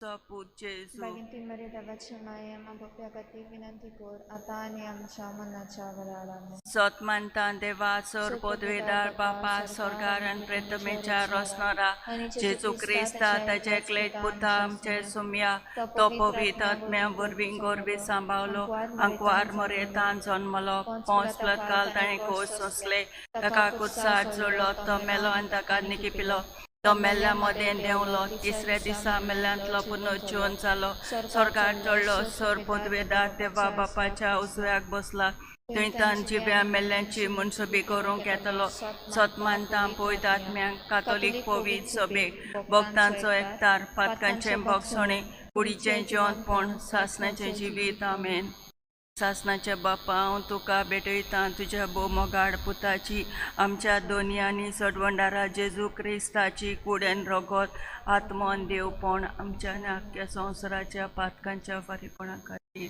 पूत जेजू. बागिंती मरे देवाची माये आमा बाप्या खातीर विनंती कर आतां आनी आमच्या मरणाच्या वेळार. आमेन. सोत मानता देवा सोर पदवेदार बापा स्वर्गार आनी प्रेतमेच्या रोसनोरा जेजू क्रिस्ता ताचे एकलेच पुता आमचे सुमया तो पवित्र आत्म्या वरवीं गोरवी सांबावलो आंकवार मोरेतान जन्मलो पोंस प्लतकाल ताणें कोस सोंसले ताका कुर्सार जोडलो तो मेलो आनी ताका निकिपिलो तो मेल्ल्या मदें देंवलो तिसऱ्या दिसा मेल्ल्यांतलो पुनर्जीवन जालो स्वर्गार चडलो सोर पदवेदार देवा बापाच्या उजव्याक बसला थंय तान जिव्या मेल्ल्यांची मनसुबी करूंक येतलो. सत मानता पवित्र आत्म्यांक कातोलीक पवित्र सभेक भक्तांचो एकतार पातकांचें भोगसणें कुडीचें जिवंतपण सासणाचें जिवीत. आमेन. सासणाच्या बापा हांव तुका भेटयतां तुज्या भोव मोगाड पुताची आमच्या दोनी आनी सडवंडारा जेजू क्रिस्ताची कुडेन रगत आत्मन देवपण आमच्या आनी आख्ख्या संवसाराच्या पातकांच्या फारीपणा खातीर.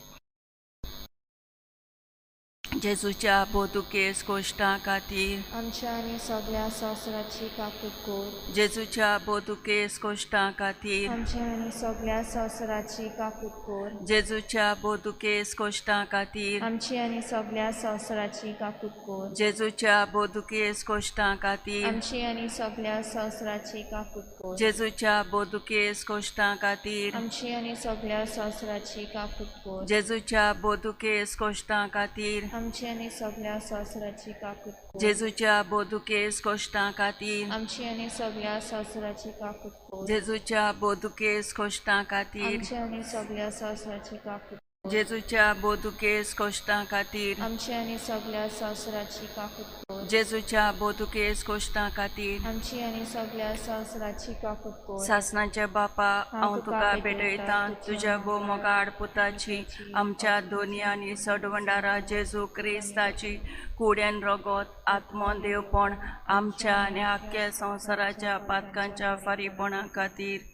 जेजूच्या बोदुकेस कोश्टां खातीर. आमच्या आनी सगळ्या संवसाराची काकूत कर. जेजूच्या बोदुकेस कोश्टां खातीर. आमच्या आनी सगळ्या संवसाराची काकूत कर. जेजूच्या बोदुकेस कोश्टां खातीर. आमची आनी सगळ्या संवसाराची काकूत कर. जेजूच्या बोदुकेस कोश्टां खातीर. आमची आनी सगळ्या संवसाराची काकूत कर. जेजूच्या बोदुकेस कोश्टां खातीर. आमची आनी सगळ्या संवसाराची काकूत कर. जेजूच्या बोदुकेस कोश्टां खातीर. आमची आनी सगळ्या संवसाराची काकूत कर. जेजूच्या बोदुकेस कोश्टां खातीर. आमची आनी सगळ्या संवसाराची काकूत कर. जेजूच्या बोदुकेस कोश्टां खातीर. आमची आनी सगळ्या संवसाराची काकूत कर. जेजूच्या बोदुकेस कोश्टां खातीर. आमची आनी सगळ्या संवसाराची काकूत कर. जेजूच्या बोदुकेस कोश्टां खातीर. आमची आनी सगळ्या संवसाराची काकूत कर. सासणाच्या बापा हांव तुका भेटयतां तुज्या भोव मोगाड पुताची आमच्या दोनी आनी सडवंडारा जेजू क्रिस्ताची कुड्यान रगत आत्मन देवपण आमच्या आनी आख्ख्या संवसाराच्या पातकांच्या फारीपणा खातीर.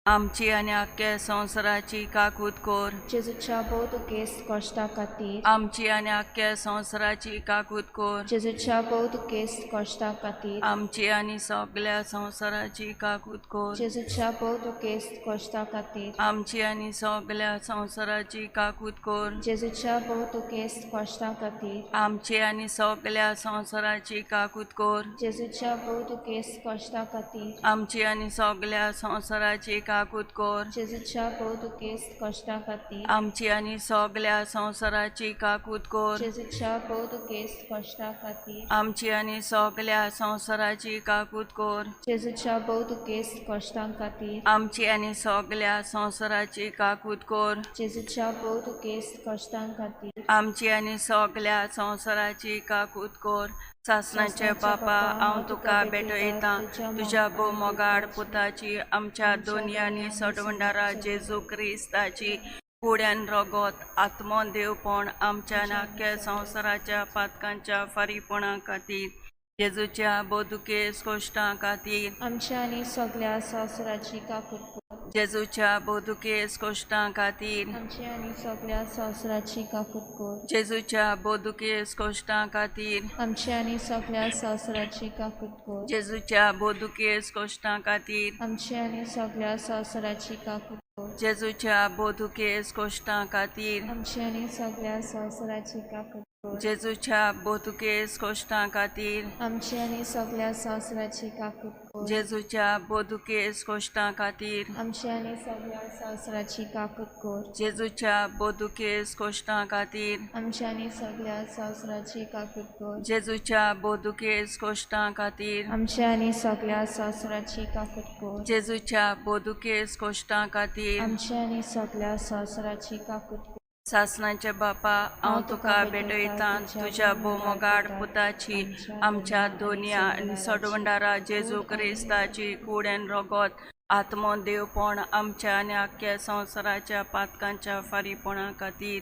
आमची आनी आख्ख्या संवसाराची काकूत कर. जेजूच्या भोव दुखेस्त कश्टा खातीर. आमची आनी आख्ख्या संवसाराची काकूत कर. जेजूच्या भोव दुखेस्त कश्टा खातीर. आमची आनी सगळ्या संवसाराची काकूत कर. जेजूच्या भोव दुखेस्त कश्टा खातीर. आमची आनी सगळ्या संवसाराची काकूत कर. जेजूच्या भोव दुखेस्त कश्टा खातीर. आमची आनी सगळ्या संवसाराची काकूत कर. जेजूच्या भोव दुखेस्त कश्टा खातीर. आमची आनी सगळ्या संवसाराची काकूत कर. जेजूच्या भोव दुखेस्त कश्टा खातीर. आमची आनी सगळ्या संवसाराची काकूत कर. जेजूच्या भोव दुखेस्त कश्टा खातीर. आमची आनी सगळ्या संवसाराची काकूत कर. जेजूच्या भोव दुखेस्त कश्टां खातीर. आमची आनी सगळ्या संवसाराची काकूत कर. जेजूच्या भोव दुखेस्त कश्टां खातीर. आमची आनी सगळ्या संवसाराची काकूत कर. सासणाचे बापा हांव तुका भेटयतां तुज्या भोव मोगाड पुताची आमच्या दोनी आनी सडवंडारा जेजू क्रिस्ताची कुड्यान रगत आत्मो देवपण आमच्या आनी आख्ख्या संवसाराच्या पातकांच्या फारीपणा खातीर. जेजूच्या बोदुकेस कोश्टां खातीर. आमच्या आनी सगळ्या संवसाराची काकूत कर. जेजूच्या बोदुकेस कोश्टां खातीर. आमच्या आनी सगळ्या संवसाराची काकूत कर. जेजूच्या बोदुकेस कोश्टां खातीर. आमच्या आनी सगळ्या संवसाराची काकूत कर. जेजूच्या बोदुकेस कोश्टां खातीर. आमच्या आनी सगळ्या संवसाराची काकूत कर. जेजूच्या बोदुकेस कोश्टां खातीर. आमच्या आनी सगळ्या संवसाराची काकूत कर. जेजूच्या बोदुकेस कोश्टां खातीर. आमची आनी सगळ्या संवसाराची काकूत कर. जेजूच्या बोदुकेस कोश्टां खातीर. आमची आनी सगळ्या संवसाराची काकूत कर. जेजूच्या बोदुकेस कोश्टां खातीर. आमच्या आनी सगळ्या संवसाराची काकूत कर. जेजूच्या बोदुकेस कोश्टां खातीर. आमच्या आनी सगळ्या संवसाराची काकूत कर. जेजूच्या बोदुकेस कोश्टां खातीर. आमच्या आनी सगळ्या संवसाराची काकूत कर. सासणाचे बापा हांव तुका भेटयतां तुज्या भोव मोगाड पुताची आमच्या दोनी आनी सडवंडारा जेजू क्रिस्ताची कूड आनी रगत आत्मो देवपण आमच्या आनी आख्ख्या संवसाराच्या पातकांच्या फारीपणा खातीर.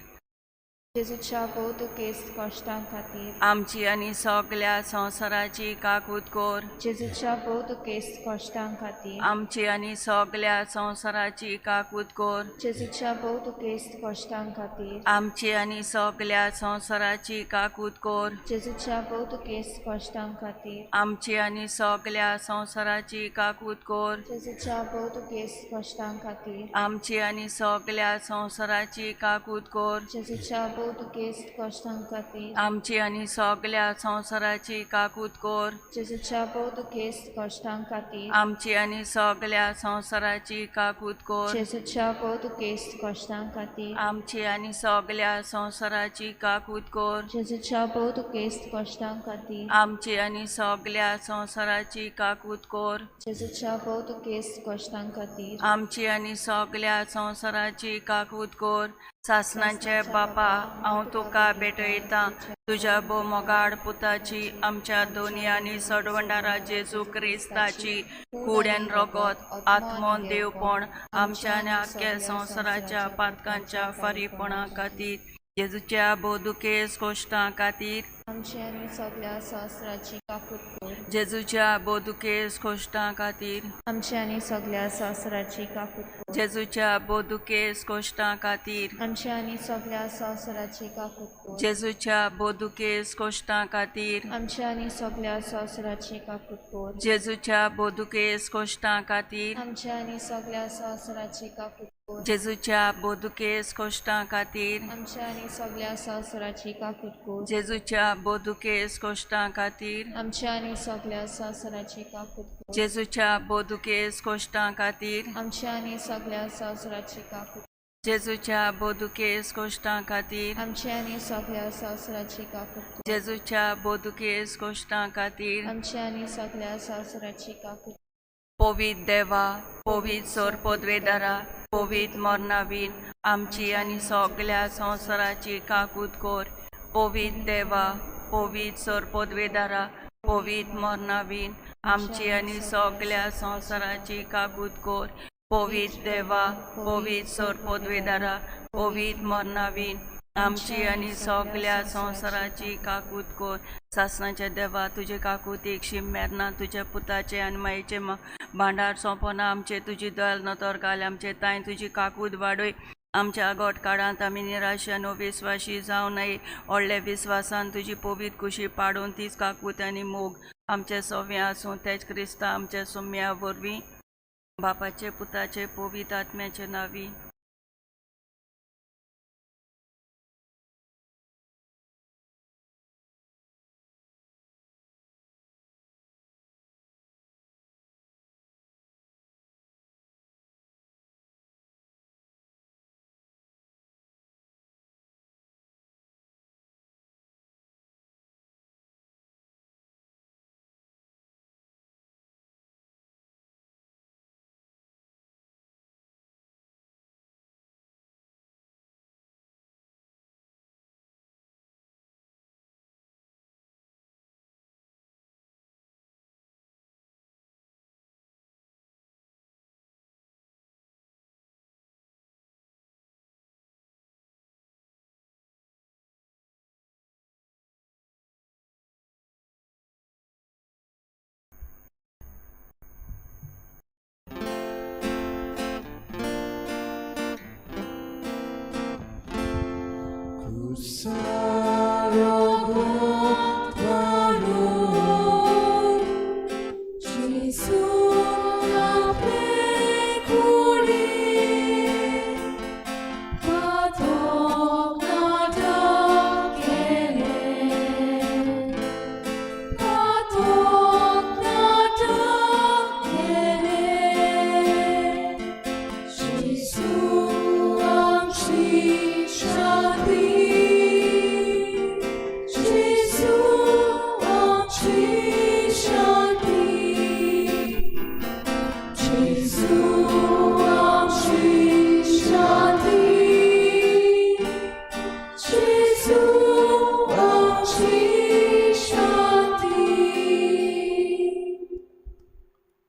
जेजूच्या भोव दुखेस्त कश्टां खातीर आमची आनी सगल्या संवसाराची काकूत कर। जेजूच्या भोव दुखेस्त कश्टां खातीर आमची आनी सगल्या संवसाराची काकूत कर। जेजूच्या भोव दुखेस्त कश्टां खातीर आमची आनी सगल्या संवसाराची काकूत कर। जेजूच्या भोव दुखेस्त कश्टां खातीर आमची आनी सगल्या संवसाराची काकूत कर। जेजूच्या भोव दुखेस्त कश्टां खातीर आमची आनी सगल्या संवसाराची काकूत कर। जेजूच्या भोव दुखेस्त कश्टां खातीर आमची आनी सगल्या संवसाराची काकूत कर। जेजूच्या भोव दुखेस्त कश्टां खातीर आमची आनी सगल्या संवसाराची काकूत कर। जेजूच्या भोव दुखेस्त कश्टां खातीर आमची आनी सगल्या संवसाराची काकूत कर। जेजूच्या भोव दुखेस्त कश्टां खातीर आमची आनी सगल्या संवसाराची काकूत कर। जेजूच्या भोव दुखेस्त कश्टां खातीर आमची आनी सगल्या संवसाराची काकूत कर। सासणाचे बापा, हांव तुका भेटयतां तुज्या भोव मोगाड पुताची, आमच्या दोनी आनी सोडवणारा जेजू क्रिस्ताची कूड आनी रगत, आत्मो देवपण आमच्या आनी आख्ख्या संवसाराच्या पातकांच्या फारीपणा खातीर जेजूच्या भोव दुखेस्त कश्टां खातीर आमची आनी सगल्या संवसाराची काकूत कर। जेजूच्या भोव दुखेस्त कश्टां खातीर आमची आनी सगल्या संवसाराची काकूत कर। जेजूच्या भोव दुखेस्त कश्टां खातीर आमची आनी सगल्या संवसाराची काकूत कर। जेजूच्या भोव दुखेस्त कश्टां खातीर आमची आनी सगल्या संवसाराची काकूत कर। जेजूच्या भोव दुखेस्त कश्टां खातीर आमची आनी सगल्या संवसाराची काकूत कर। जेजूच्या भोव दुखेस्त कश्टां खातीर आमच्या आनी सगल्या संवसाराची काकूत कर। जेजूच्या भोव दुखेस्त कश्टां खातीर आमच्या आनी सगल्या संवसाराची काकूत कर। जेजूच्या भोव दुखेस्त कश्टां खातीर आमच्या आनी सगल्या संवसाराची काकूत जेजूच्या भोव दुखेस्त कश्टां खातीर आमच्या आनी सगल्या संवसाराची काकूत कर। जेजूच्या भोव दुखेस्त कश्टां खातीर आमच्या आनी सगल्या संवसाराची काकूत। पवित्र देवा, पवित्र सोरपदवेदारा, पवित्र मरणावीन आमची आनी सगल्या संवसाराची काकूत कर। पवित्र देवा, पवित्र सोरपदवेदारा, पवित्र मरणावीन आमची आनी सगल्या संवसाराची काकूत कर। पवित्र देवा, पवित्र सोरपदवेदारा, पवित्र मरणावीन आमची आनी सगल्या संवसाराची काकूत कर। सासणाच्या देवा, तुजे काकुतीक शीम मेरना, तुज्या पुताचे आनी मायेचे भांडार सोंपना, आमचे तुजी दयाल नदर घाल, आमचे तांय तुजी काकूत वाडय। आमच्या गोट काळांत आमी निराश आनी अविस्वाशी जावं नये, व्हडल्या विस्वासान तुजी पवित्र कुशी पाडून तीच काकूत आनी मोग आमचे सव्या आसूं तेच क्रिस्ता आमच्या सुम्या वरवीं, बापाचे पुताचे पवित्र आत्म्याचे नांवी।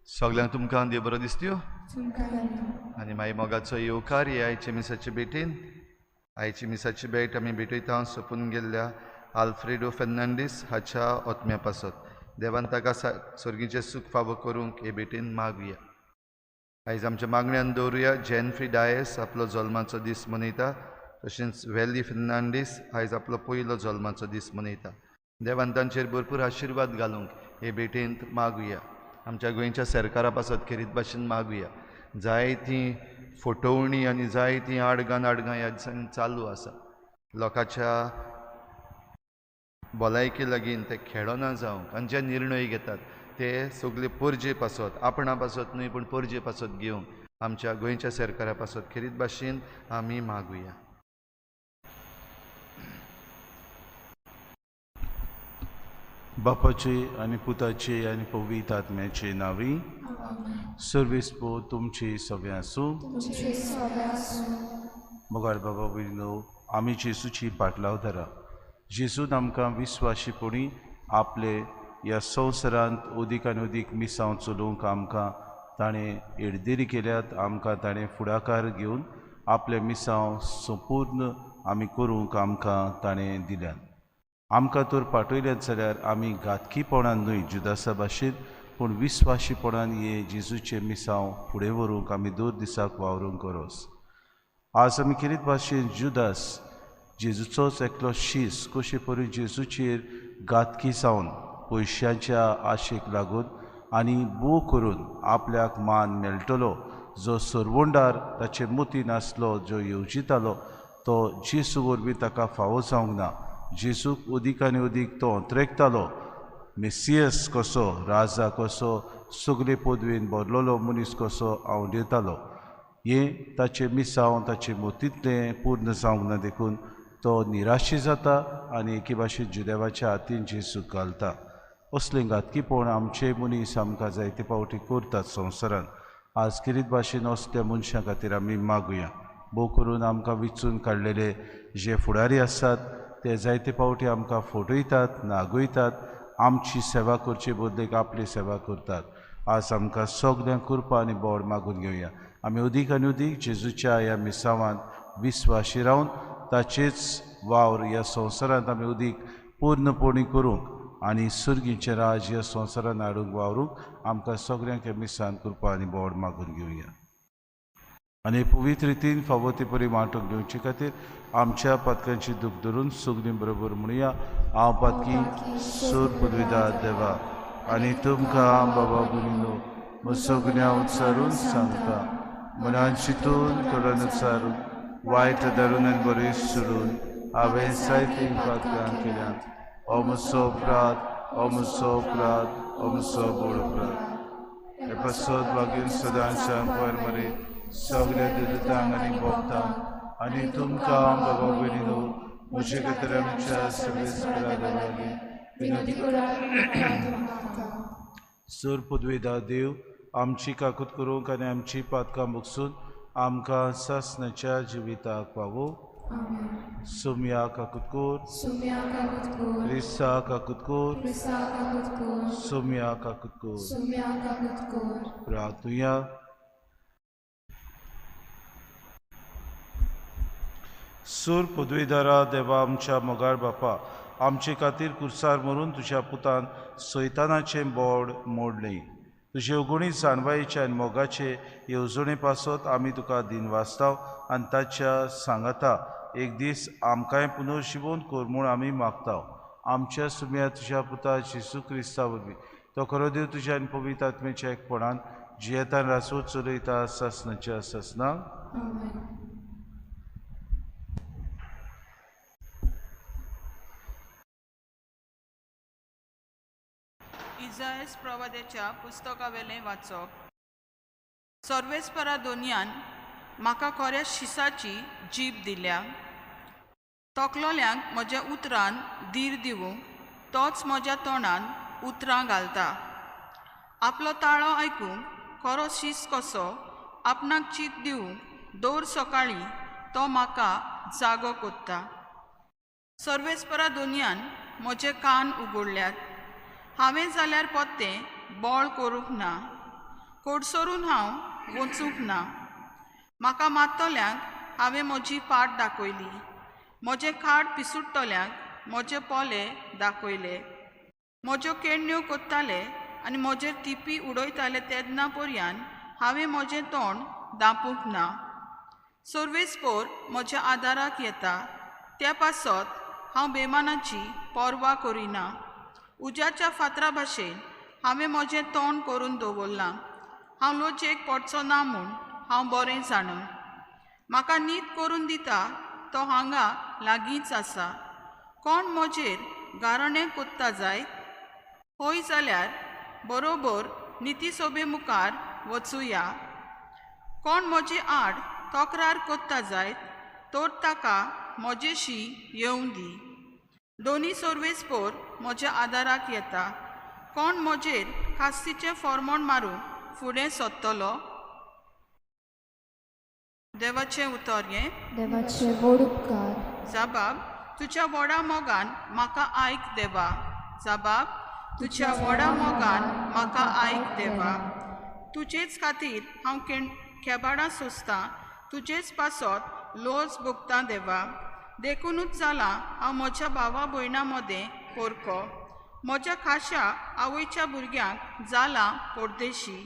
सगळ्यांक तुमकां देव बरो दिसत्यो आनी मागीर मोगाचो येवकार हे आयचे मिसाचे भेटेन. आयची मिसाची भेट आमी भेटयता सोंपून गेल्ल्या आल्फ्रेडो फेर्नांडीस हाच्या ओत्म्या पासत। देवान ताका स्वर्गीचें सूख फावो करूंक हे भेटेन मागुया। आयज आमच्या मागण्यान दवरुया जेनफ्री डायस आपलो जल्माचो दीस मनयता, तशेंच वेली फेर्नांडीस आयज आपलो पयलो जल्माचो दीस मनयता। देवान तांचेर भरपूर आशिर्वाद घालूंक हे भेटेंत मागुया। आमच्या गोंयच्या सरकारा पासत खेरीत भाशेन मागुया। जायतीं फटोवणी आनी जायतीं आडगां नाडगां ह्या दिसांनी चालू आसा। लोकांच्या भलायके लागीं ते खेळना जावंक आनी जे निर्णय घेतात ते सगळे परजे पासत, आपणा पासत न्हय पूण परजे पासत घेवंक आमच्या गोंयच्या सरकारा पासत खेरीत भाशेन आमी मागुया। बापाचे आनी पुताचे आनी पवित्र आत्म्याचे नांवी सर्वेस पो तुमचे सगळे आसूं। मोगाळ बाबा भयणीनो, आमी जेजूची पाटलाव धरा। जेजून आमकां विस्वाशीपणी आपले ह्या संवसारांत अदीक आनी अदीक मिसांव चलोवंक आमकां ताणें येडदेरी केल्यात। आमकां ताणें फुडाकार घेवन आपले मिसांव संपूर्ण आमी करूंक आमकां ताणें दिल्यात। आमकां तर पाठयल्यात जाल्यार आमी घातकीपणान न्हय जुदासा भाशेन, पूण विस्वाशीपणान हे जेजूचे मिसांव फुडें व्हरूंक आमी दर दिसाक वावरूंक गरज। आज आमी खेरीत भाशेन जुदास जेजूचोच एकलो शीस कशे परी जेजूचेर घातकी जावन पयशांच्या आशेक लागून आनी बो करून आपल्याक मान मेळटलो जो सरवंडार ताचे मतीन आसलो, जो येवजितालो तो जेजू वरवीं ताका फावो जावंक ना। जेजूक अदीक आनी अदीक तो अंत्रेकतालो। मेसियस कसो, राजा कसो, सगळे पदवेन भरलेलो मनीस कसो आंवडेतालो। हें ताचें मिसांव ताचे मतींतलें पूर्ण जावंक ना, देखून तो निराशी जाता आनी एके भाशेन जुदेवाच्या हातीन जेजूक घालता। असलें घातकीपण आमचे मनीस आमकां जायते फावटी करतात संवसारांत। आज खेरीत भाशेन असल्या मनशां खातीर आमी मागुया। भोव करून आमकां विचून काडलेले जे फुडारी आसात ते जायते फावटी आमकां फटयतात, नागयतात, आमची सेवा करचे बदलेक आपली सेवा करतात। आज आमकां सगळ्यांक कृपा आनी बोड मागून घेवया। आमी अदीक आनी अदीक जेजूच्या ह्या मिसावांत विस्वाशी रावन ताचेच वावर ह्या संवसारांत आमी अदीक पूर्णपणी करूंक आनी सुर्गीचें राज ह्या संवसारांत हाडूंक वावरूंक आमकां सगळ्यांक ह्या मिसान कृपा आनी बोड मागून घेवया। आनी पवित्र रितीन फावो ते परी वांटूंक घेवचे खातीर आमच्या पातकांची दूख धरून सगळीं बरोबर म्हणुया। हांव पातकी सूर पदवीदार देवा आनी तुमकां बाबा भयणीनो सगळ्यां उच्चारून सांगता, मनान चिंतून तोंडान उच्चारून वायट धरून आनी बरें सोडून हांवें जायतीं पातकां केल्यांत। हो म्हजो अपराध, हो म्हजो अपराध, हो म्हजो व्हड अपराध। हे पासत बागेन सदांच्या मरे सगळ्या देवतांक आनी भक्तांक आनी तुमकां बाबा भयणीनो म्हजे खातीर आमच्या सर्वेस्परा देवागेर विनंती करात। सर पदवेदा देव आमची काकूत करूंक आनी आमची पातकां भोगसून आमकां सासणाच्या जिविताक पावो। सुम्या काकूत कोर, क्रिस्ता काकूत कोर, सुम्या काकूत कोर। प्रार्थुया। सूर पदवीदारा देवा आमच्या मोगाळ बापा, आमचे खातीर कुर्सार मरून तुज्या पुतान सैतानाचें बोड मोडलें। तुजे अगुणीत जाणवायेचे आनी मोगाचे येवजणे पासत आमी तुका दिनवासताव आनी ताच्या सांगाता एक दीस आमकांय पुनर्जिवन कर म्हूण आमी मागताव। आमच्या सुम्या तुज्या पुता जेजू क्रिस्ता वरवीं तो खरो देव तुज्या आनी पवित्र आत्म्याच्या एकपणान जियेतान रासो चलयता सासणाच्या सासणाक। इजायस प्रवाद्याच्या पुस्तकावेलें वाचप। सर्वेस्परा दोनयान म्हाका खऱ्या शिसाची जीब दिल्या, तकलोल्यांक म्हज्या उतरान धीर दिवंक तोच म्हज्या तोंडान उतरां घालता। आपलो ताळो आयकूंक खरो शीस कसो आपणाक चीत दिवंक दर सकाळीं तो म्हाका जागो कोत्ता। सर्वेस्परा दोनयान म्हजे कान उगडल्यात, हांवें जाल्यार पोत्तें बळ करूंक ना, कोडसरून हांव वचूंक ना। म्हाका मारतल्यांक हांवें म्हजी फाट दाखयली, म्हजें खाड पिसुडटल्यांक म्हजे पोले दाखयले. म्हज्यो केण्ण्यो कोत्ताले आनी म्हजेर थिपी उडयताले तेन्ना पर्यान हांवें म्हजें तोंड दापूंक ना. सर्वेस्पोर म्हज्या आदाराक येता, त्या पासत हांव बेमानाची पर्वा करिना. उज्याच्या फातरा भाशेन हांवें म्हजें तोंड करून दवरलां. हांव लजेक पडचो ना म्हूण हांव बरें जाणा. म्हाका नीत करून दिता तो हांगा लागींच आसा. कोण म्हजेर गाराणें कोत्ता जायत? हय जाल्यार बरोबर नितीसभे मुखार वचुया. कोण म्हजे आड तक्रार कोत्ता जायत तर ताका म्हजेशी येवं दी. दोनी सर्वेस्पोर म्हज्या आदाराक येता. कोण म्हजेर खास्तीचें फॉर्मोण मारूंक फुडें सोदतलो? देवाचें उतर हें. देवाचे व्हड उपकार. जाबाब, तुज्या व्हडा मोगान म्हाका आयक देवा. जाबाब, तुज्या व्हडा मोगान म्हाका आयक देवा. तुजेच खातीर हांव खेबाडां सोंसतां, तुजेच पासत लोज भोगतां देवा. देखुनूच जालां हांव म्हज्या भावा भयणां मदें पोरको, म्हज्या खाशा आवयच्या भुरग्यांक जालां परदेशी.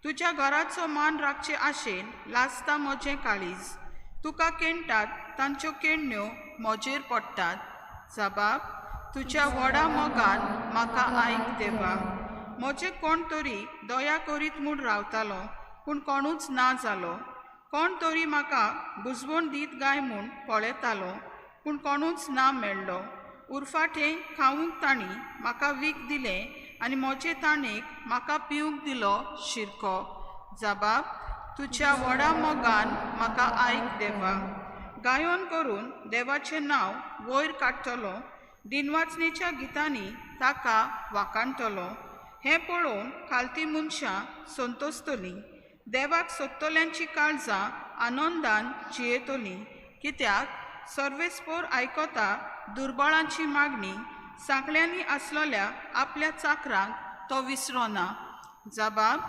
तुज्या घराचो मान राखचे आशेन लासता म्हजें काळीज. तुका केणटात तांच्यो केण्ण्यो म्हजेर पडटात. जाबाब, तुज्या व्हडा मोगान म्हाका आयक देवा. म्हजे कोण तरी दया करीत म्हूण रावतालो, पूण कोणूच ना जालो. कोण तरी म्हाका बुजवण दीत गाय म्हूण पळयतालो, पूण कोणूच ना मेळ्ळो. उरफाटें खावंक तांणी म्हाका वीख दिलें आनी म्हजे ताणेक म्हाका पिवंक दिलो शिरको. जाबाब, तुज्या व्हडा मोगान म्हाका आयक देवा. गायन करून देवाचें नांव वयर काडटलो, दिनवाचणेच्या गितांनी ताका वाखाणटलो. हें पळोवन खालती मनशां संतोसतलीं, देवाक सोदतल्यांची काळजां आनंदान जियेतलीं. कित्याक सर्वेस्पोर आयकता दुर्बळांची मागणी, सांकळ्यांनी आसलेल्या आपल्या चाकरांक तो विसरोना. जाबाब,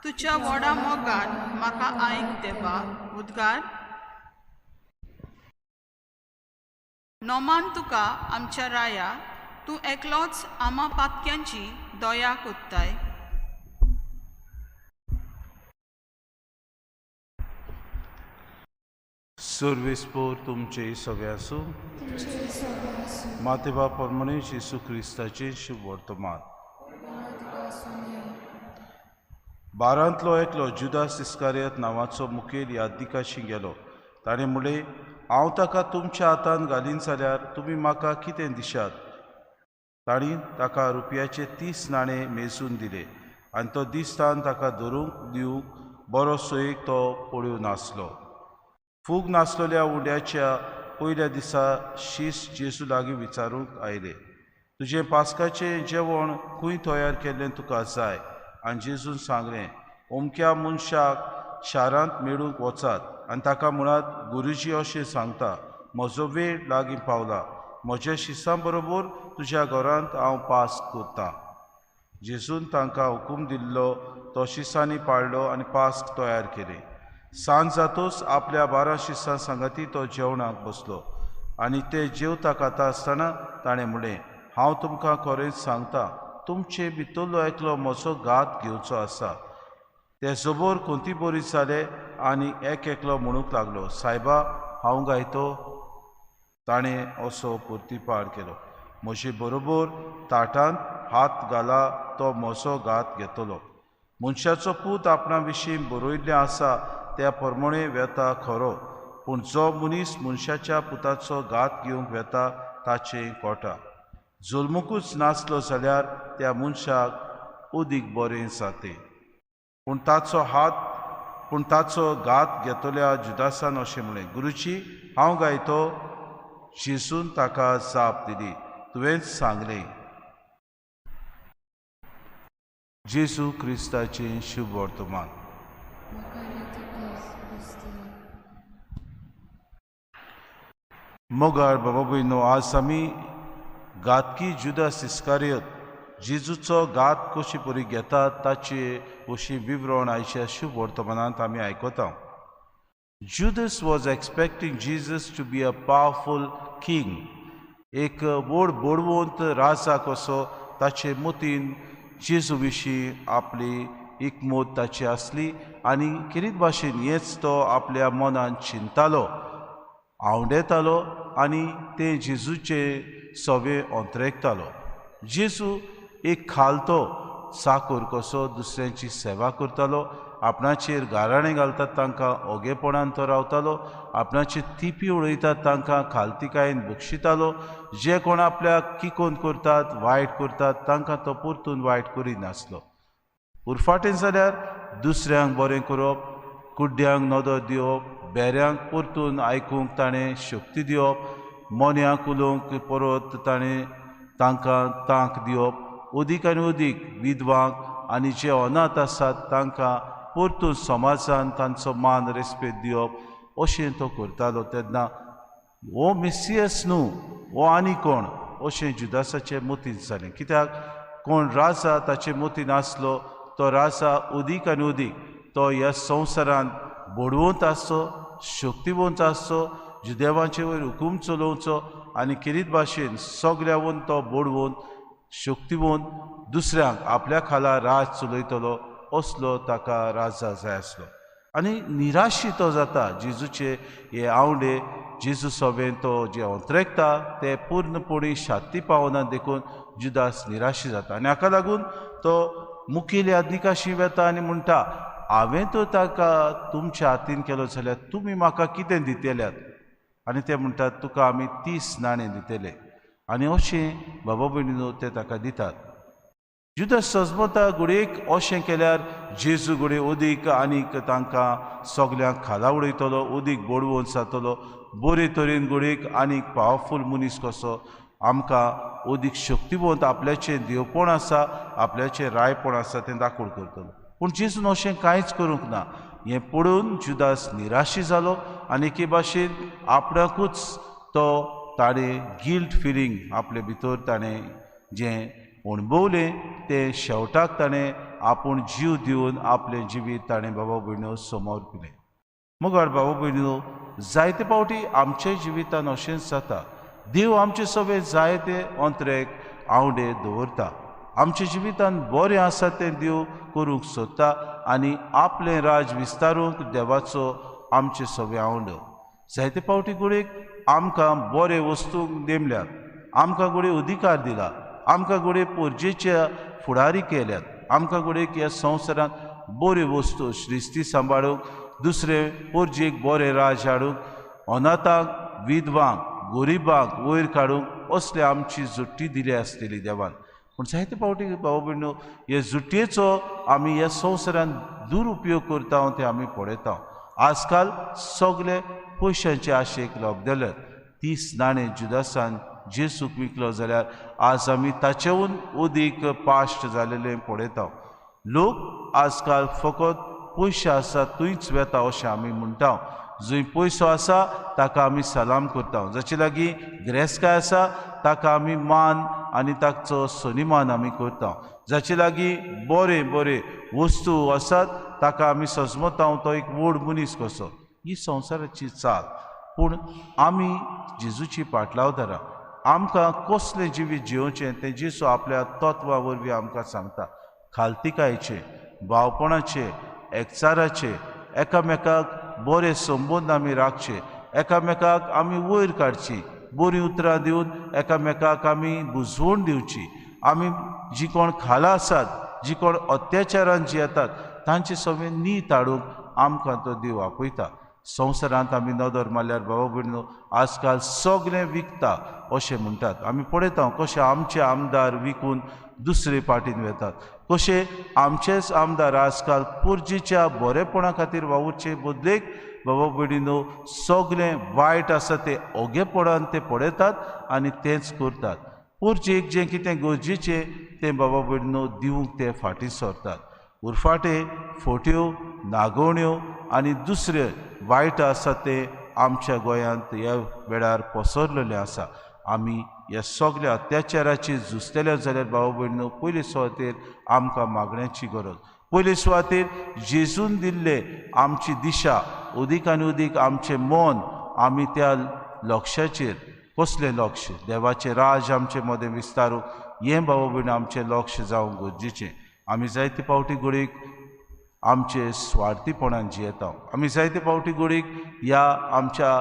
तुज्या व्हडा मोगान म्हाका आयक देवा. उद्गार. नोमान तुका आमच्या राया, तूं एकलोच आमा पातक्यांची दया कोत्ताय. सर्वेस्पोर तुमचे सगळे आसूं. मातेबा परमणे जेसू क्रिस्ताचें शुभ वर्तमान. बारांतलो एकलो जुदास इस्कारियत नांवाचो मुखेल यादनिकाशी गेलो. ताणें म्हणलें, हांव ताका तुमच्या हातान घालीन जाल्यार तुमी म्हाका कितें दिशात? तांणी ताका रुपयाचे 30 नाणे मेजून दिले आनी तो दिसतान ताका धरूंक दिवंक बरो सोयीक तो पळोवं नासलो. फूग नासलेल्या उंड्याच्या पयल्या दिसा शीस जेजू लागीं विचारूंक आयले, तुजें पास्काचें जेवण खंय तयार केल्लें तुका जाय? आनी जेजून सांगलें, अमक्या मनशाक शारांत मेळूंक वचात आनी ताका म्हणात, गुरुजी अशें सांगता, म्हजो वेळ लागीं पावला, म्हज्या शिसां बरोबर तुज्या घरांत हांव पास करतां. जेजून तांकां हुकूम दिल्लो तो शिसांनी पाळ्ळो आनी पास्क तयार केलें. सांज जातूच आपल्या 12 शिसां सांगाती तो जेवणाक बसलो आनी ते जेवता खाता आसतना ताणें म्हणलें, हांव तुमकां खरेंच सांगता, तुमचे भितरलो एकलो म्हजो घात घेवचो आसा. ते जबर कोंती बरी जाले आनी एक एकलो म्हणूंक लागलो, सायबा हांव गायतो? ताणें असो प्रतिपार केलो, म्हजे बरोबर ताटांत हात घाला तो म्हजो घात घेतलो. मनशाचो पूत आपणा विशीं बरयल्लें आसा त्या प्रमाणे वेता खरो, पूण जो मनीस मनशाच्या पुताचो घात घेवंक वेता ताचें कोटा. जल्मुकूच नासलो जाल्यार त्या मनशाक उदीक बरें जाते. पूण ताचो घात घेतल्या जुदासान अशें म्हणलें, गुरुजी हांव गायतो? जेजून ताका जाप दिली, तुवेंच सांगलें. जेजू क्रिस्ताचें शुभ वर्तमान. मोगाळ बाबा भयणो, आज आमी घातकी जुदास इस्कारियत जेजूचो घात कशी परी घेतात ताचे अशी विवरण आयच्या शुभ वर्तमानांत आमी आयकता. Judas was expecting Jesus to be a powerful king. एक व्हड बडवंत राजा कसो ताचे मतीन जेजू विशीं आपली एकमत ताची आसली आनी खेरीत भाशेन हेच तो आपल्या मनान चिंतालो, आंवडेतालो आनी ते जेजूचे सवे अंतरेकतालो. जेजू एक खालतो चाकर कसो दुसऱ्यांची सेवा करतालो, आपणाचेर गाराणें घालतात तांकां ओगेपणान तो रावतालो, आपणाचेर तिपी उडयतात तांकां खालतिकायेन बक्षितालो, जे कोण आपल्याक किकोन करतात वायट करतात तांकां तो परतून वायट करिनासलो. उरफाटें जाल्यार दुसऱ्यांक बरें करप, कुड्ड्यांक नदर दिवप, बेऱ्यांक परतून आयकूंक ताणें शक्ती दिवप, मोन्यांक उलोवंक परत ताणें तांकां तांक दिवप, अदीक आनी अदीक विधवांक आनी जे अनाथ आसात तांकां परतून समाजान तांचो मान रेस्पेद दिवप अशें तो करतालो. तेन्ना हो मेसियस न्हू, हो आनी कोण अशें जुदासाचे मतीन जालें. कित्याक कोण राजा ताचे मतीन आसलो तो राजा अदीक आनी अदीक तो ह्या संवसारांत बडवंत आसचो, शक्तिवंत आसचो, जुदेवांचे वयर हुकूम चलोवचो आनी खेरीत भाशेन सगळ्यावन तो बडवंत शक्तिवंत दुसऱ्यांक आपल्या खाला राज चलयतलो असलो ताका राजा जाय आसलो. आनी निराशी तो जाता. जेजूचे हे आवडे जेजू सभेन तो जे अंतरेकता ते पूर्णपणी शांती पावना देखून जुदास निराशी जाता आनी हाका लागून तो मुखेल याज्ञिकाशी वेता आनी म्हणटा, हांवें तो ताका तुमच्या हातीन केलो जाल्यार तुमी म्हाका कितें दितल्यात? आनी ते म्हणटात, तुका आमी 30 नाणें दितले. आनी अशें बाबा भयणीनो ते ताका दितात. जुदास सजमता घडयेक अशें केल्यार जेजू घडये अदीक आनीक तांकां सगल्यांक खाला उडयतलो, अदीक बडवंत जातलो, बरे तरेन घडयेक आनीक पावरफूल मनीस कसो आमकां अदीक शक्तिवंत आपल्याचें देवपण आसा, आपल्याचें रायपण आसा तें दाखोवन करतलो. पूण जेजून अशें कांयच करूंक ना. हें पळोवन जुदास निराशी जालो आनी एके भाशेन आपणाकूच तो ताणें गिल्ट फिलींग आपले भितर ताणें जें अणभवलें तें शेवटाक ताणें आपूण जीव दिवन आपलें जिवीत ताणें बाबा भयणो समोर पिलें. मगर बाबा भयणो, जायते फावटी आमच्या जिवितान अशेंच जाता. देव आमचे सगळे जायते अंतरेक आवडे दवरता, आमच्या जिवितान बरें आसा तें देव करूंक सोदता आनी आपलें राज विस्तारूंक देवाचो आमचे सगळे आवडो. जायते फावटी घडयेक आमकां बरे वस्तूंक नेमल्यात, आमकां घडये अधिकार दिला, आमकां घडये पोरजेच्या फुडारी केल्यात, आमकां घडयेक ह्या संवसारांत बऱ्यो वस्तू श्रिस्ती सांबाळूंक, दुसरे पोरजेक बरें राज हाडूंक, अनाथांक, विधवांक, गरिबांक वयर काडूंक असले आमची जुट्टी दिली आसतली देवान. पूण जायते फावटी बाबा भयणो, हे जुटयेचो आमी ह्या संवसारांत दुरुपयोग करता ते आमी पळयता. आजकाल सगळे पयशांचे आशेक लग्दले. 30 नाणें जुदासान जेजूक विकलो जाल्यार आज आमी ताचेहून अदीक पाश्ट जालेलें पळयता. लोक आजकाल फकत पयशे आसा थंयच वेता अशें आमी म्हणटा. जंय पयसो आसा ताका आमी सलाम करता, जाचे लागीं गिरेस्तकाय आसा ताका आमी मान आनी ताचो सन्मान आमी करता, जाचे लागीं बरे बरे वस्तू आसात ताका आमी सजमता तो एक व्हड मनीस कसो. ही संवसाराची चाल. पूण आमी जेजूची पाटलावदारां, आमकां कसलें जिवीत जियोवचें तें जेजू आपल्या तत्वा वरवीं आमकां सांगता. खालतिकायेचें, भावपणाचें, एकचाराचें, एकामेकाक बरे संबंद आमी राखचे, एकामेकाक आमी वयर काडची, बरीं उतरां दिवन एकामेकाक आमी बुजवण दिवची. आमी जी कोण खाला आसात, जी कोण अत्याचारान जी येतात तांचे सगळें नीत हाडूंक आमकां तो देव आपयता. संवसारांत आमी नदर मारल्यार बाबा भयणो, आजकाल सगळें विकता अशें म्हणटात. आमी पळयता कशें आमचे आमदार विकून दुसरे पार्टीन वेतात, कशें आमचेच आमदार आजकाल पोरजेच्या बरेपणा खातीर वावुरचे बदलेक बाबा भयणीनो सगळें वायट आसा तें ओगेपणान ते पळयतात आनी तेंच करतात. पोरजेक जें कितें गरजेचें तें बाबा भयणीनो दिवंक ते फाटीं सरतात. उरफाटे फोट्यो, नागोवण्यो आनी दुसरे वायट आसा ते आमच्या गोंयांत ह्या वेळार पसरलेलें आसा. आमी ह्या सगळ्या अत्याचाराचेर झुजतले जाल्यार बाबा भयणीनो पयले सुवातेर आमकां मागण्याची गरज, पयले सुवातेर जेजून दिल्ले आमची दिशा उदीक आनी उदीक आमचें मन आमी त्या लक्षाचेर, कसलें लक्ष, देवाचें राज आमचे मदें विस्तारूंक हें भाव भयण आमचें लक्ष जावंक गरजेचें। आमी जायते फावटी घडयेक आमचे स्वार्थीपणान जियेता, आमी जायते फावटी घडयेक ह्या आमच्या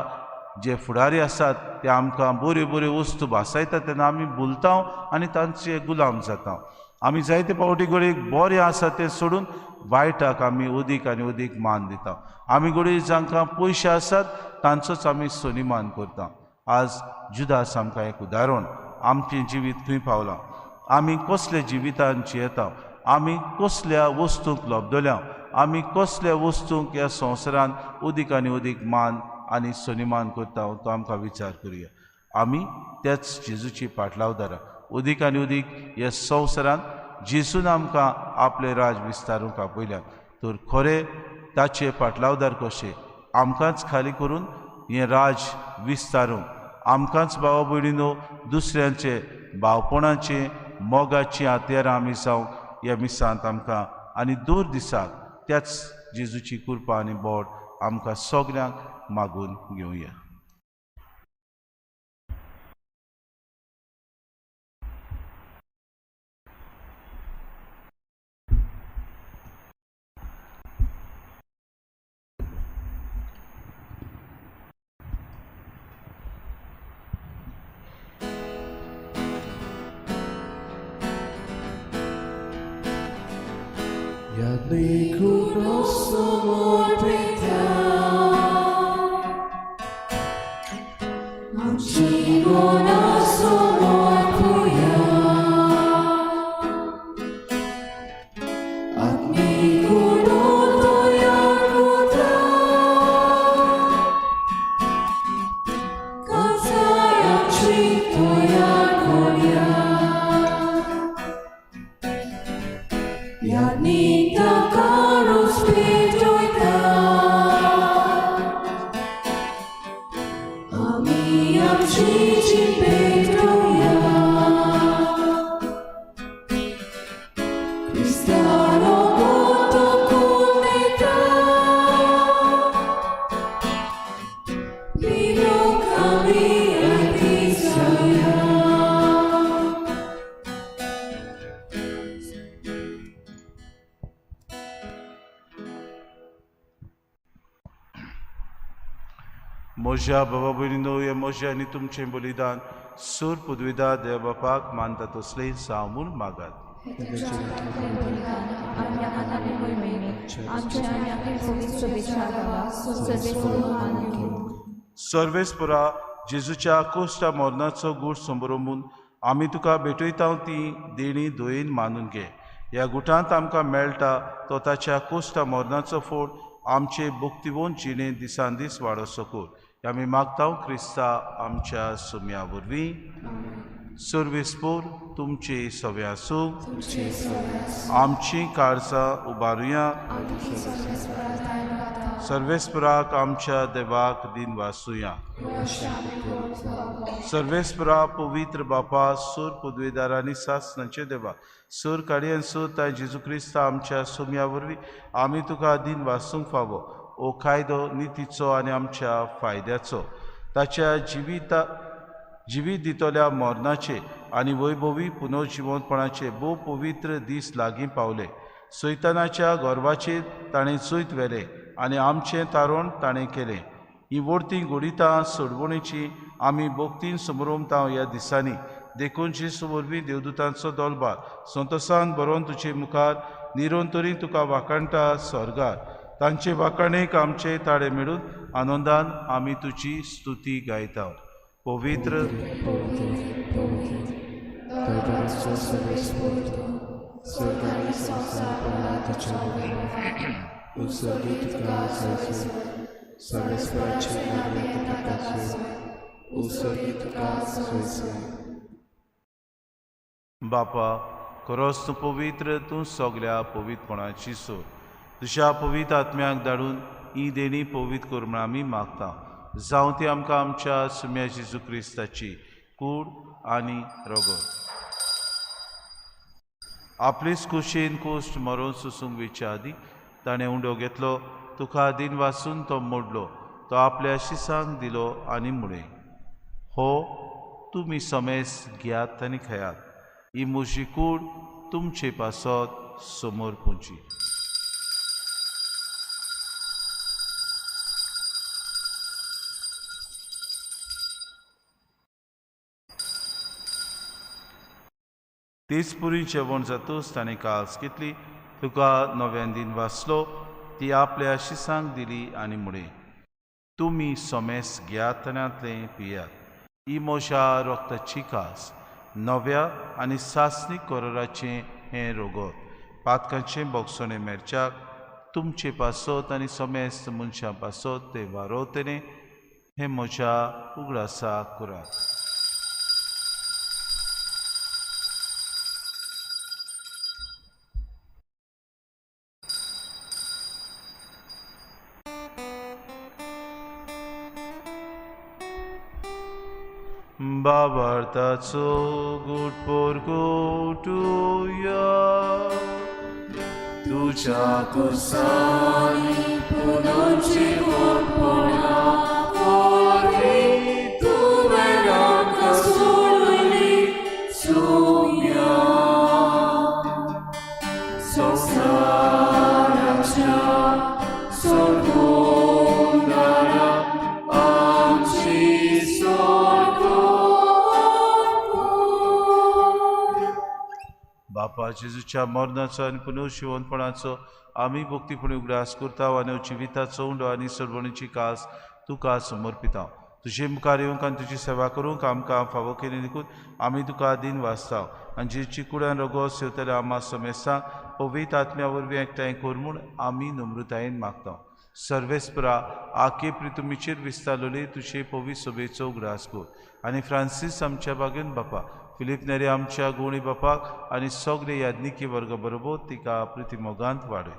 जे फुडारी आसात ते आमकां बऱ्यो बऱ्यो वस्तू भासायतात तेन्ना आमी भुलता आनी तांचे गुलाम जाता। आमी जायते फावटी घडयेक बरें आसा तें सोडून वायटाक आमी उदीक आनी उदीक मान दिता। आमी घडये जांकां पयशे आसात तांचोच आमी सन्मान करता। आज जुदास आमकां एक उदाहरण, आमचें जिवीत खंय पावलां, आमी कसल्या जिवितान जियेता, आमी कसल्या वस्तूंक लब्दल्या, आमी कसल्या वस्तूंक ह्या संवसारान उदीक आनी उदीक मान आनी सन्मान करता तो आमकां विचार करुया। आमी त्याच जेजूची पाटलावदारां उदीक आनी उदीक ह्या संवसारान जेजून आमकां आपलें राज विस्तारूंक आपयल्यात, तर खरें ताचे पाटलावदार कशे आमकांच खाली करून हें राज विस्तारूंक, आमकांच भावा भयणीनो दुसऱ्यांचे भावपणाचे मोगाची हत्यारां आमी जावंक ह्या मिसांत आमकां आनी दूर दिसाक त्याच जेजूची कृपा आनी बोट आमकां सगल्यांक मागून घेवया। म्हज्या बाबा भयणीनो, हे म्हजें आनी तुमचें बलिदान सूर पुदविदा देव बापाक मानता तसलें जावं म्हूण मागात। सर्वेस्परा जेजूच्या कोश्टा मरणाचो गूट समरोमून आमी तुका भेटयता ती देणी दयेन मानून घे। ह्या गुटांत आमकां मेळटा तो ताच्या कोश्टा मरणाचो फोड आमचे भक्तिवंत जिणे दिसान दीस वाडोवचो कर। आमी मागता क्रिस्ता आमच्या सुम्या वरवीं। सर्वेस्पोर तुमचे सवे आसूं, आमची काळजां उबारुया, सर्वेस्पराक आमच्या देवाक दिन वासुया। सर्वेस्परा पवित्र बापा, सूर पदवेदार आनी सासनाचे देवा, सूर काडयेन सूर ताय जेजू क्रिस्ता आमच्या सुम्या वरवीं आमी तुका दिन वासूंक फावो। ओ कायदो नितीचो आनी आमच्या फायद्याचो, ताच्या जिवीत दितल्या मरणाचे आनी वैभवी पुनर्जिवंतपणाचे भोव पवित्र दीस लागीं पावले। सैतानाच्या गर्वाचेर ताणें जैत व्हेलें आनी आमचें तारण ताणें केलें। ही वर्ती घडितां सोडवणेची आमी भक्तीन समरोमता ह्या दिसांनी, देखून जेजू वरवीं देवदूतांचो दोलबार संतोसान बरोवन तुजे मुखार निरंतरी तुका वाखाणटा स्वर्गार। तांचे वाखाणेक आमचे ताळे मेळून आनंदान आमी तुजी स्तुती गायता। पवित्र बापा, खरोच तूं पवित्र, तूं सगल्या पवित्रपणाची सोड। तुज्या पवित्र आत्म्याक धाडून ही देणी पवित्र कर म्हूण आमी मागता। जावं ती आमकां आमच्या सुम्या जेजू क्रिस्ताची कूड आनी रगत। आपलेच कुशीन कोश्ट मरोन सोसूंक वेच्या आदीं ताणें उंडो घेतलो तुका दिन वासून तो मोडलो, तो आपल्या शिसांक दिलो आनी म्हळें, हो तुमी समेस घेयात आनी खेयात, ही म्हजी कूड तुमचे पासत समोर पुंची. तेच पुरी जेवण जातूच ताणें कास घेतली, तुका नव्यान दिन वाचलो, ती आपल्या शिसांक दिली आनी म्हळें, तुमी समेस घेयात आनी पियात, ही म्हज्या रक्ताची कास, नव्या आनी सासणीक कराराचें हें रोगत, पातकांचें बोगसणें मेळच्याक तुमचे पासत आनी समेस्त मनशां पासत तें वारोवतलें, हें म्हज्या उगडासा करात. बाबार्थाचो गुटपोर गोटुया तुझ्या कुसानी पुनर्जीवनपणा वरवीं तुवें आमकां सोडयली सुम्या संवसाराच्या सोडूनारा आमची बापा जेजूच्या मरणाचो आनी पुनर्जिवनपणाचो आमी भक्तीपणी उगडास करता आनी जिविताचो उंडो आनी सरवणीची कास तुका समर्पिता. तुजे मुखार येवंक आनी तुजी सेवा करूंक आमकां फावो केली देखून आमी तुका दिन वाचता आनी जेची कुडान रोगो सेवतले आमा समेस्तांक पवित्र आत्म्या वरवीं एकठांय कर म्हूण आमी नम्रतायेन मागता. सर्वेस्परा आके प्रितुमीचेर विस्तारलेली तुजे पवित्र सभेचो उगडास कर आनी फ्रांसीस आमच्या बागेन बापा, फिलीप नेरी आमच्या गुणी बापाक आनी सगळे याज्ञिकी वर्ग बरोबर तिका प्रितिमोगांत वाडय.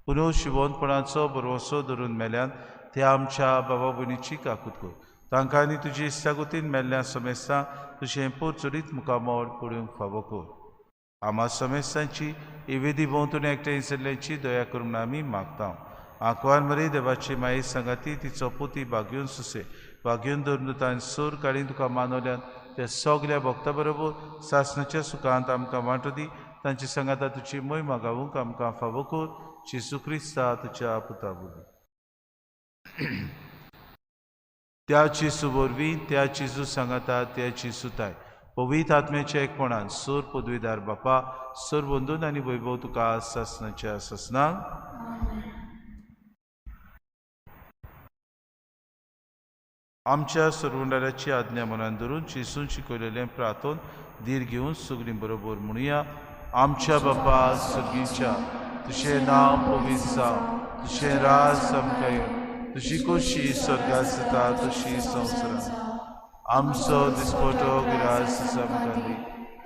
पुनर्जिवनपणाचो भरवसो धरून मेल्यान ते आमच्या बाबा भयणीची काकूत कर, तांकां आनी तुजी इश्टागतीन मेल्ल्या समेस्तांक तुजें पोरचडीत मुखामळ पळोवंक फावो कर. आमा समेस्तांची इवेदी भोंवतणी एकठांय जाल्ल्याची दया करून आमी मागता. आंकवार मरे देवाची माये सांगाती तिचो पोती बागेवन सुसे बागेवन धरून तांणी सोर काडीन तुका मानवल्यान त्या सगल्या भक्ता बरोबर सासणाच्या सुखांत आमकां वांटो दी. तांची सांगाता तुजी मोहिमा गावूंक आमकां फावो कर. जेजू क्रिस्ता तुज्या पुता वरवीं. त्या जेजू वरवीं, त्या जेजू सांगाता, त्या जेजू ताय पवित्र आत्म्याच्या एकपणान सोर पदवीदार बापा, सोर बंधून आनी वैभव तुका सासणाच्या सासणाक. आमच्या सरवंडाराची आज्ञा मनान धरून जेजून शिकयलेलें प्रार्थन धीर घेवन सगळीं बरोबर म्हणुया. आमच्या बापा सर्गीच्या, तुजें नांव पवित्र जावं, तुजें राज आमकां येवं, तुजी खोशी स्वर्गांत जाता तशी संवसारांत. आमचो दिसपटो गिरास आमकां दी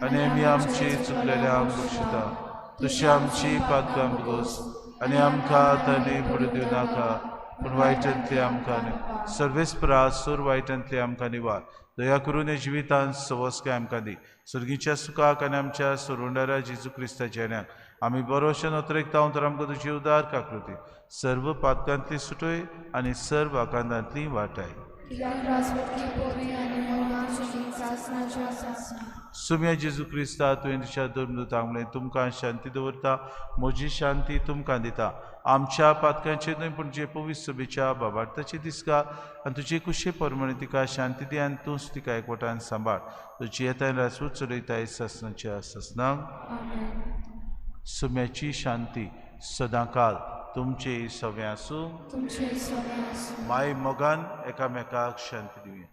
आनी आमी आमची चुकलेल्यांक बक्षिता तशी आमची पातकां भोगोस आनी आमकां तांणी पडूं दिवं नाका, पूण वायटांतले आमकां न्हय. सर्वेस्परा सोर वायटांतले आमकां निवार. दया करून हे जिवितांत सवस्काय आमकां दी. सर्गीच्या सुखाक आनी आमच्या सोडवणारा जेजू क्रिस्ताच्या येण्याक आमी बरोशे नोतरेकता तर आमकां तुजी उदार काकृती सर्व पातकांतली सुटय आनी सर्व आकांतांतली वाटाय. सुम्या जेजू क्रिस्ता तुवें तुज्या धर्मदूतांक म्हणलें, तुमकां शांती दवरता, म्हजी शांती तुमकां दिता. आमच्या पातकांचेर न्हय पूण जे पवित्र सभेच्या बाबार्थाची दिसका आनी तुजे कुशे प्रमाणे तिका शांती दी आनी तूंच तिका एकवटान सांबाळ. तुजी येताय राजपूत चलयताय सासणाच्या सासणाक. सुम्याची शांती सदांकाल तुमचे सगळें आसूं. माय मोगान एकामेकाक शांती दिवया.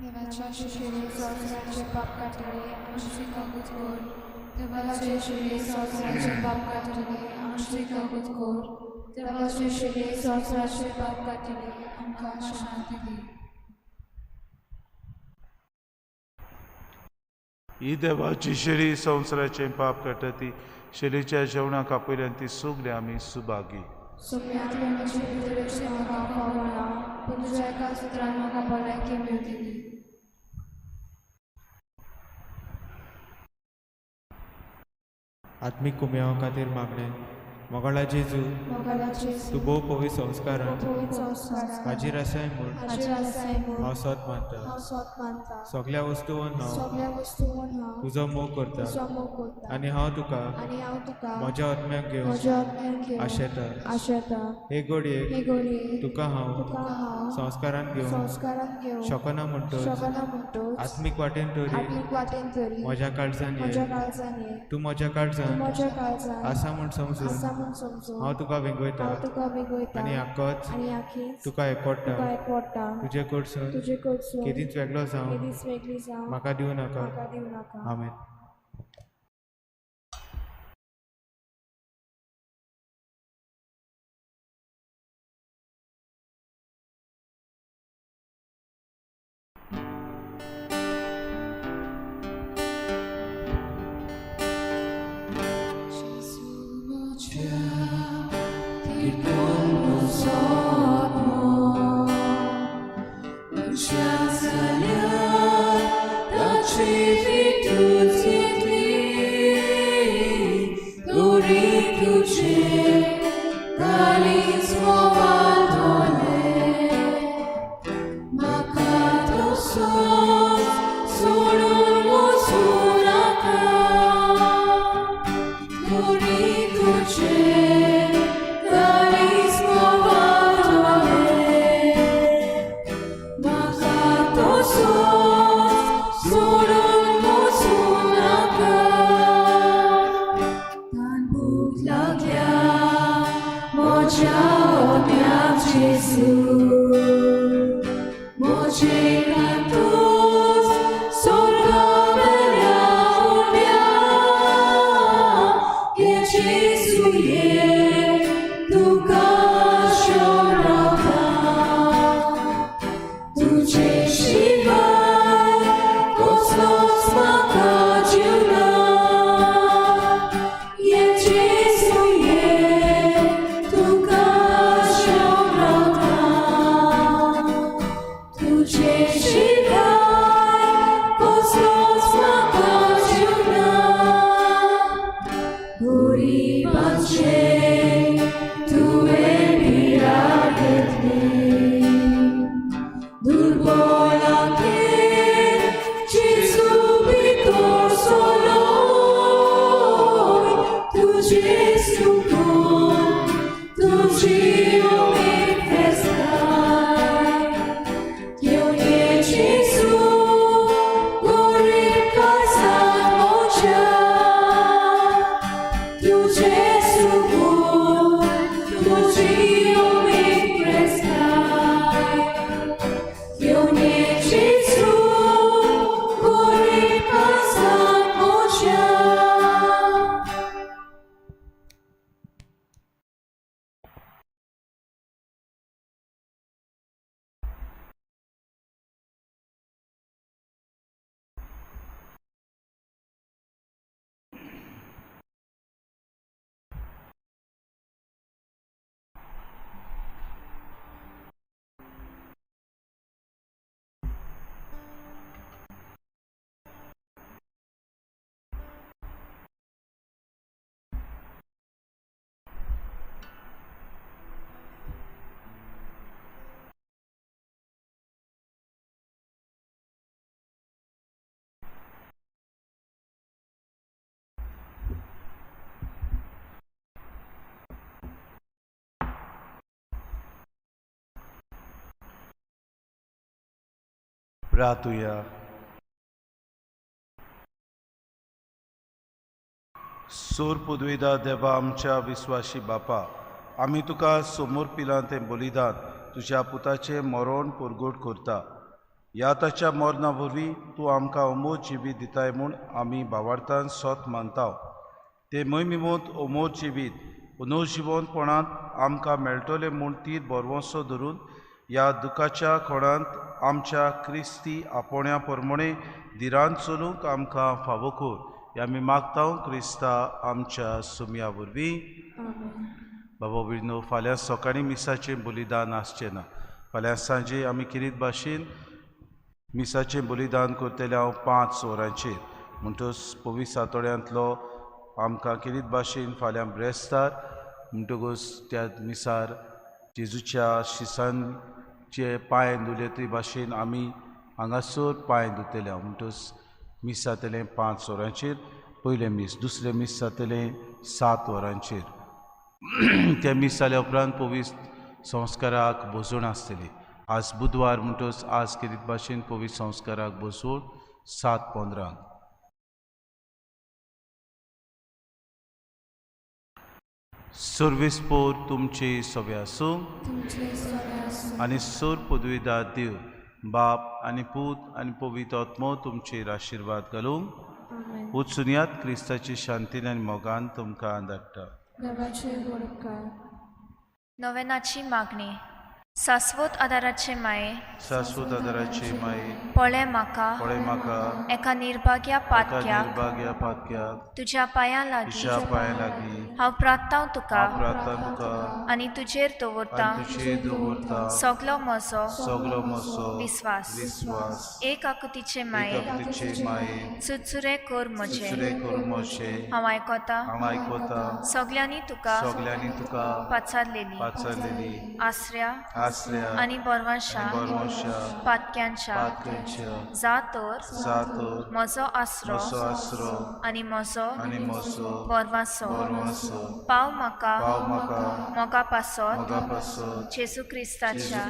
देवाच्या शिशेरी संवसाराचे पाप काडटले आमची काकूत कर. देवाचे शिरे संवसाराचे पाप काडटले आमची काकूत कर. देवाचे शिरे संवसाराचे पाप काडटले आमकां शांती दी. ही देवाची शेळी संवसाराचें पाप काडटा ती शेळीच्या जेवणाक आपयल्यान ती सगळी आमी सुभागी. सोम्या तुवें म्हजे भितर येवचें म्हाका फावना, पूण तुज्या एका सुत्रान म्हाका भलायकी मेळटली. आत्मीक कुमयांव खातीर मागणें. मोगाळा जेजू, तूं भोव पवित्र संस्कारान हाजीर आसाय म्हूण हांव सत मानता. सगल्या वस्तून हांव तुजो मोग करता आनी हांव तुका म्हज्या आत्म्याक घेवन आशेता. हे घडयेक तुका हांव संस्कारान घेवन शकना म्हणटच आत्मीक वाटेन तरी म्हज्या काळजान ये. तूं म्हज्या काळजान आसा म्हूण समजून हांव तुका वेंगयता आनी आकच तुका एकवटा. तुजे कडसून केदींच वेगळो जावं म्हाका दिवं नाका. आमेन. प्रार्थुया. सोर पुदवेदा देवा आमच्या विस्वाशी बापा, आमी तुका समोर पिलां तें बलिदान तुज्या पुताचें मरण परगट करता. ह्या ताच्या मरणा वरवीं तूं आमकां अमोल जिवीत दिताय म्हूण आमी भावार्थान सत मानता. ते मोहिमेंत अमोल जिवीत पुनर्जिवनपणांत आमकां मेळटलें म्हूण तीर भरवंसो धरून ह्या दुखाच्या खोणांत आमच्या क्रिस्ती आपोवण्या प्रमाणे धिरान चलूंक आमकां फावो कर. ह्या आमी मागता क्रिस्ता आमच्या सुमया वरवीं. बाबा भयणो, फाल्यां सकाळीं मिसाचें बलिदान आसचें ना. फाल्यां सांजे आमी किरीत भाशेन मिसाचें बलिदान करतले हांव 5 वरांचेर. म्हणटच पवित्र सातोड्यांतलो आमकां केरीत भाशेन फाल्यां ब्रेस्तार म्हणटकूच त्या मिसार जेजूच्या शिसांचे पांय धुले ते भाशेन आमी हांगासर पांय धुतले. म्हणटकच मीस जातलें 5 वरांचेर पयलें मीस, दुसरें मीस जातलें 7 वरांचेर. तें मीस जाल्या उपरांत पवित्र संस्काराक बसवण आसतली. आज बुधवार म्हणटकच आज केरीत भाशेन पवित्र संस्काराक बसवण 7:15. सर्वेस्पोर तुमचे सवे आसूं आनी सोर पदवीदार देव बाप आनी पूत आनी पवित्र आत्मो तुमचेर आशिर्वाद घालूंक. वचुनयात क्रिस्ताची शांतीन आनी मोगान तुमकां धाडटा. नोवेनाची मागणी. शाश्वत आदाराचे माये, शाश्वत आदाराचे माये, पळय म्हाका, पळय म्हाका एका निर्भाग्या पातक्याक, निर्भाग्या पातक्याक तुज्या पांयां लागीं, तुज्या पांयां लागीं हांव प्रार्थना तुका, हांव प्रार्थना तुका आनी तुजेर दवरता, तुजेर दवरता सगलो म्हजो, सगलो म्हजो विस्वास. विस्वास. एक आकुतीचे माये, आकुतीचे माये, चुरचुरे कर म्हजे, चुरचुरे कर म्हजे, हांव आयकता, हांव आयकता सगल्यांनी तुका, सगल्यांनी तुका पाचारलेली, पाचारलेली आसऱ्या आसऱ्या आनी बरवंशा पातक्यांच्या जा तर म्हजो आसरो आनी म्हजो बरवासो पाव म्हाका मोगा पासत जेजू क्रिस्ताच्या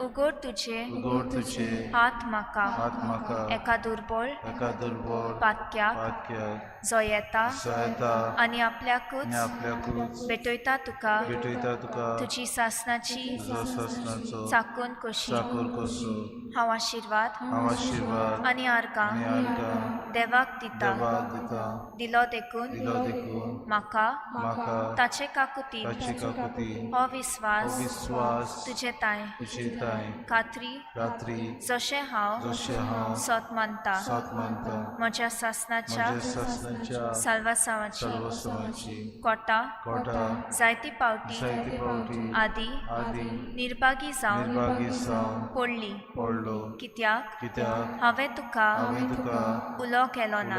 उगड तुजे हात म्हाका एका दुर्बळ पातक्याक जो येता आनी आपल्याकूच भेटयता तुका तुजी सासनाची चाकून कशी. हांव आशिर्वाद आनी आर्गां देवाक दिता दिलो देखून म्हाका ताचे काकुतीन हो विस्वास तुजे ताय खात्री जशें हांव सत मानता म्हज्या सासनाच्या साल्वासांवाची कोटा जायती पावटी आदी निर्भागी जावन पडली कित्याक हांवें तुका उलो केलो ना.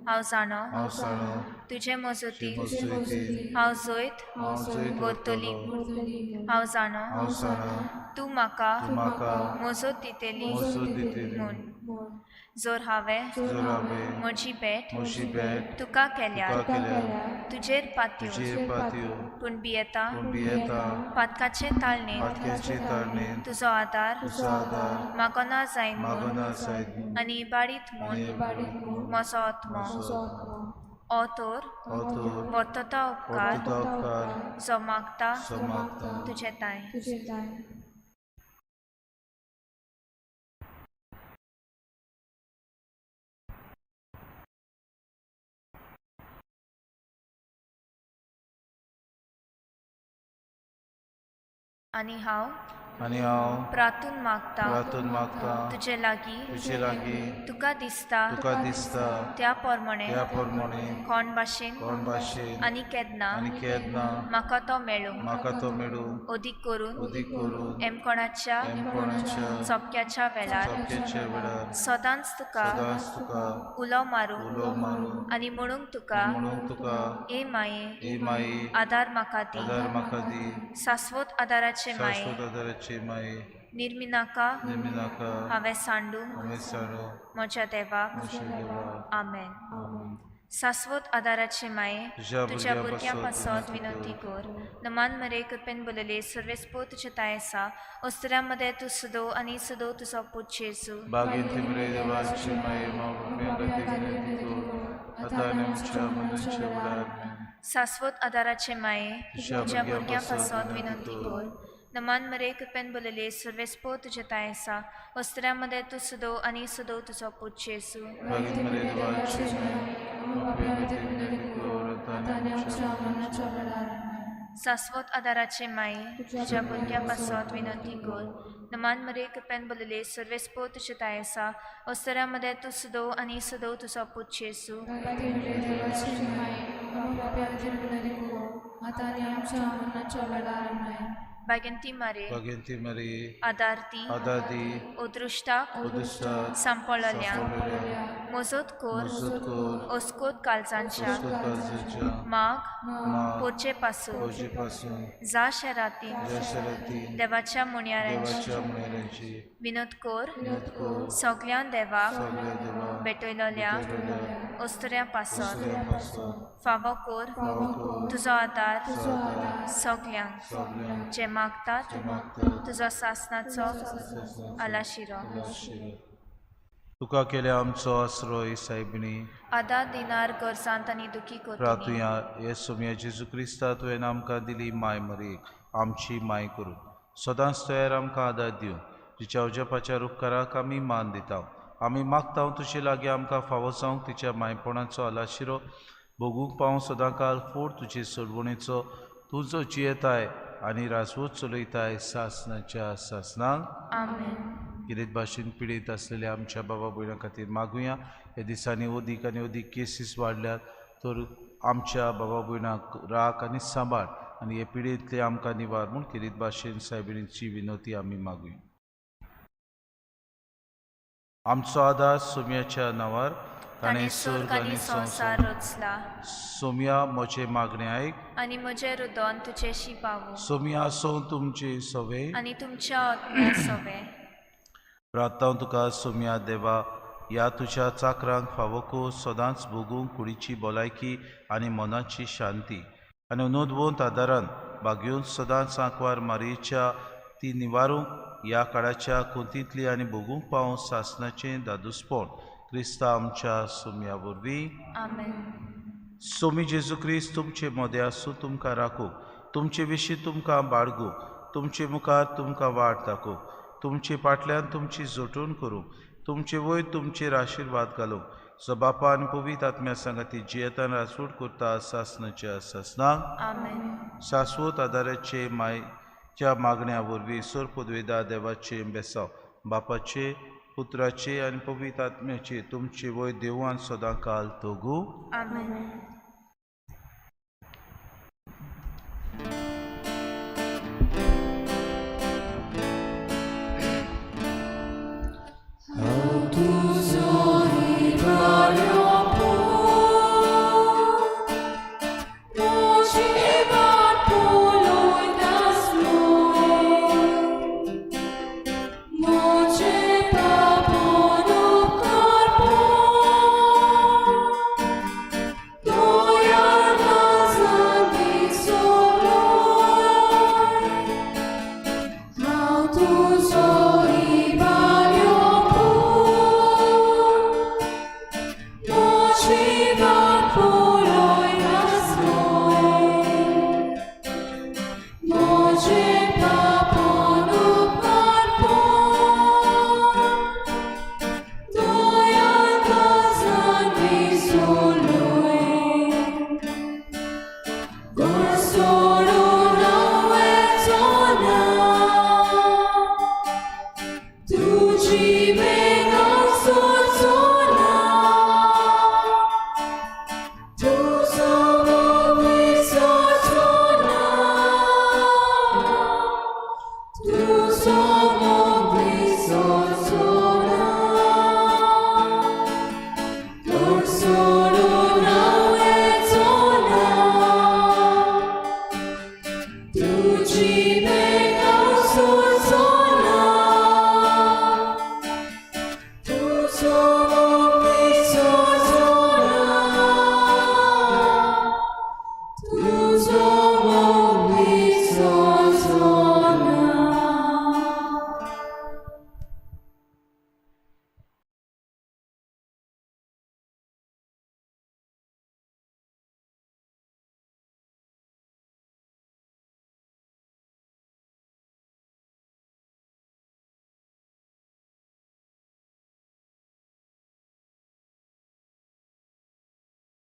हांव जाणो तुजे मजती हांव जैत व्हरतली. हांव जाणो तूं म्हाका मजत दितली म्हूण. जर हांवें म्हजी भेट तुका केल्यार तुजेर पातयो पूण भियेता पातकाचे ताळणेंत तुजो आदार मागना जायत म्हूण आनी इबाडीत म्हूण म्हजो आत्मो ओ तर वर्तता उपकार जो मागता तुजे ताय. आनी हांव प्रार्थून मागता तुजे लागीं तुका दिसता त्या प्रमाणे कोण भाशेन आनी केन्ना म्हाका तो मेळूं अदीक करून एमकोणाच्या चोपक्याच्या वेळार सदांच तुका उलो मारूं आनी म्हणूंक तुका ए माये आदार म्हाका दी. शाश्वत आदाराचे माये निर्मिनाका हांवें सांडूंक म्हज्या देवाक. आमेन. शाश्वत आदाराचे माये तुज्या भुरग्यां पासत विनंती कर. नमान मरे कृपेन बोलले सर्वेस्पो तुजे ताय आसा अस्तुऱ्यां मदें तूं सदो आनी सदो तुजो पूत जेजू. शाश्वत आदाराचे माये तुज्या भुरग्यां पासत विनंती कर. नमान मरे कृपेन बोलले सर्वेस्पो तुजे ताय आसा अस्तुऱ्यां मदें तूं सदो आनी सदो तुजो पूत जेजू. शाश्वत आदाराचे माये तुज्या भुरग्यां पासत विनंती कर. नमान मरे कृपेन बोलले सर्वेस्पो तुजे ताय आसा अस्तुऱ्यां मदें तूं सदो आनी सदो तुजो पूत जेजू. भाग्यंती मारे आदार दी अदृश्टाक सांपळ्ळल्यांक मोजोत कोर ओस्कोत काळजांच्या माग पोरचे पासून जा शहरातीन देवाच्या मुणयाऱ्यांची विनोद कोर सगळ्या देवाक भेटयलोल्या ओस्तऱ्या पासून फावो कोर तुजो आदार सगळ्यांक जे मागतात तुजो सासनाचो आलाशिरो. तुका केल्या आमचो आसरो सायबिणी आदार दिनार गरजांत आनी दुखी कोती प्रातुया हे सोम्या जेजू क्रिस्ता तुवें आमकां दिली माय मरेक आमची माय करून सदांच तयार आमकां आदार दिवं तिच्या उजपाच्या उपकाराक आमी मान दिता. आमी मागता तुजे लागीं आमकां फावो जावंक तिच्या मायपणाचो आलाशिरो भोगूंक पावूं सदांकाल फोड तुजे सोडवणेचो तूं जो जियेताय आनी राजवत चलयताय सासनाच्या सासनाक. आमेन. गिरेत भाशेन पिडेत आसलेल्या आमच्या बाबा भयणां खातीर मागुया. ह्या दिसांनी अदीक आनी अदीक केसीस वाडल्यात तर आमच्या बाबा भयणाक राख आनी सांबाळ आनी हे पिडेंतले आमकां निवार म्हूण खेरीत भाशेन सायबिणीची विनवती आमी मागुया. आमचो आदार सोम्याच्या नांवार ताणें स्वर्ग आनी संवसार रचला. सोम्या म्हजें मागणें आयक आनी म्हजें रुदोन तुजेशी पावो. सोम्या आसूं तुमचे सवे आनी तुमच्या आत्म्या सवे. प्रार्थना तुका सोम्या देवा ह्या तुज्या चाकरांक फावो को सदांच भोगूंक कुडीची भलायकी आनी मनाची शांती आनी नोंदवंत आदारान बागेवन सदांच आंकवार मारयेच्या ती निवारूंक ह्या काळाच्या कोंतींतली आनी भोगूंक पावूं सासनाचें दादूसपण क्रिस्ता आमच्या सोम्या वरवीं. आमेन. सोमी जेजू क्रिस्त तुमचे मदें आसूं तुमकां राखूं तुमचे विशीं तुमकां बाळगूं तुमचे मुखार तुमकां वाट दाखोवं तुमचे फाटल्यान तुमची जोटून करूं तुमचे वयर तुमचेर आशिर्वाद घालूं जो बापा आनी पवित्र आत्म्या सांगाती जियेतान राजवट करता सासनाच्या सासनाक. आमेन. शाश्वत आदाराचे मायच्या मागण्या वरवीं सोर पदवेदा देवाचे बेसांव बापाचे पुत्राचे आनी पवित्र आत्म्याचे तुमचे वयर देवान सदां काल तोगू. आमेन.